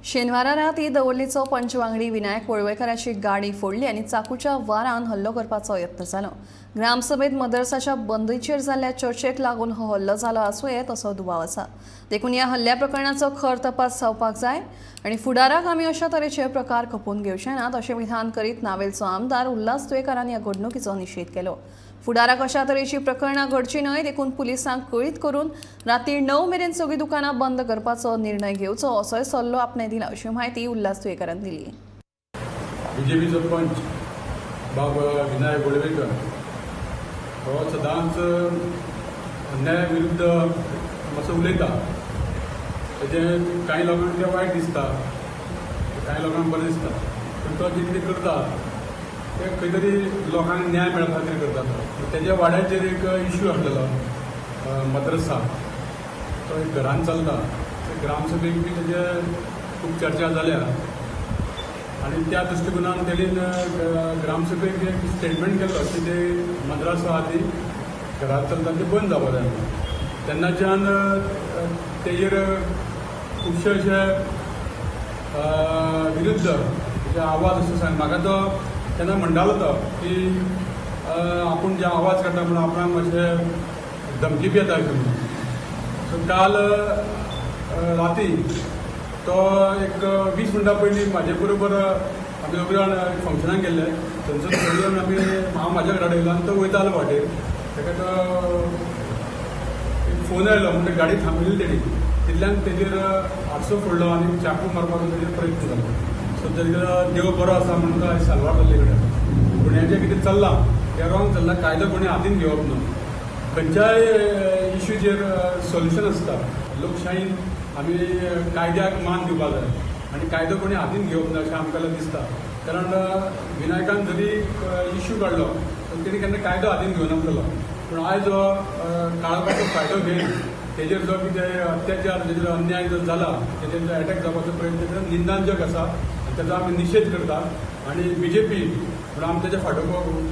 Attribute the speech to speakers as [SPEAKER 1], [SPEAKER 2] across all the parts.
[SPEAKER 1] शेनवारा राती दवर्लीचो पंचवांगडी विनायक वळवयकाराची गाडी फोडली आनी चाकूच्या वारान हल्लो करपाचो यत्न जालो. ग्रामसभेत मदरसाच्या बंदीचेर जाल्ल्या चर्चेक लागून हो हल्लो जालो आसूं येत असो दुबाव आसा. देखून ह्या हल्ल्या प्रकरणाचो खर तपास जावपाक जाय आनी फुडाराक आमी अशा तरेचे प्रकार खपोवन घेवचे नात अशें विधान करीत नावेलचो आमदार उल्हास तुयेंकारान ह्या घडणुकीचो निशेध केलो. फुडाराक अशा तरेची प्रकरणां घडची न्हय देखून पुलिसांक कळीत करून राती 9 मेरेन सगळीं दुकानां बंद करपाचो निर्णय घेवचो असोय सल्लो आपणे दिला अशी म्हायती उल्हास तुयेंकारान दिली.
[SPEAKER 2] बीजेपीचो पंच बाब विनायक वळवेकर हो सदांच अन्याया विरुद्ध मातसो उलयता. तेजें कांय लोकांक तें वायट दिसता, कांय लोकांक बरें दिसता, पूण तो जें कितें करता तें खंय तरी लोकांक न्याय मेळपा खातीर करता. तो तेज्या वाड्याचेर एक इश्यू आसलेलो, मद्रसा तो एक घरान चलता. ते ग्रामसभेक बी तेजे खूब चर्चा जाल्या आनी त्या दृश्टिकोनान तेणीन ग्रामसभेक एक स्टेटमेंट केलो की ते मद्रासा आहा ती घरांत चलता ती बंद जावपा जाय म्हणून. तेन्नाच्यान तेजेर खुबशे अशे विरुद्ध जे आवाज असो सांग म्हाका तो तेन्ना म्हणटालो तो की आपूण जे आवाज काडटा म्हणून आपणाक मातशें धमकी बी येता अशें म्हणून. सो काल राती तो एक 20 मिनटां पयलीं म्हाजे बरोबर आमी दोग जाण फंक्शनाक गेल्ले. थंयसर थोडे जाण आमी, हांव म्हाज्या घरा येयलो आनी तो वयतालो वाटेर, ताका तो एक फोन आयलो म्हणटा गाडी थांबयली तेणी. तितल्यान तेजेर हारसो फोडलो आनी चाकू मारपाचो तेजेर प्रयत्न जालो. सो तेजेर देव बरो आसा म्हणून तो आयज साल्वार जाल्ले कडेन. पूण हें जें कितें चल्लां तें रॉंग चल्लां. कायदो कोणी हातीन घेवप न्हू. खंयच्याय इश्यूचेर सोल्युशन आसता. लोकशाहीन आमी कायद्याक मान दिवपा जाय आनी कायदो कोणी हातीन घेवप ना अशें आमकां दिसता. कारण विनायकान जरी इश्यू काडलो पण तेणी केन्ना कायदो हातीन घेवनासलो. पूण आयज हो काळोखाचो फायदो घेवन तेजेर जो कितें अत्याचार, तेजेर अन्याय जो जाला, तेजेर जो एटॅक जावपाचो प्रयत्न केला, निंदांजक आसा आनी तेजो आमी निशेध करता. आनी बीजेपी म्हणून आमी तेच्या फाटो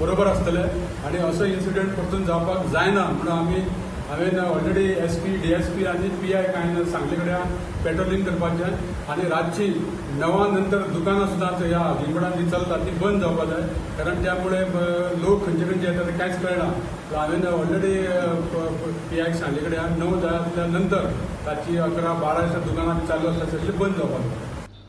[SPEAKER 2] बरोबर आसतले आनी असो इन्सिडंट परतून जावपाक जायना म्हणून आमी हांवें ऑलरेडी एसपी, डीएसपी आनी पीआय कांय सांगले कडेन पेट्रोलिंग करपाचें आनी रातची 9 नंतर दुकानां सुद्दां ह्या हाजीनपणान जी चलता ती बंद जावपा जाय. कारण त्यामुळे लोक खंयचे खंयचे येता ते कांयच कळना. हांवें ऑलरेडी पीआयक सांगले कडेन 9 जाल्या नंतर रातची 11 12 दुकानां चालू आसता सगळीं बंद जावपाक जाय.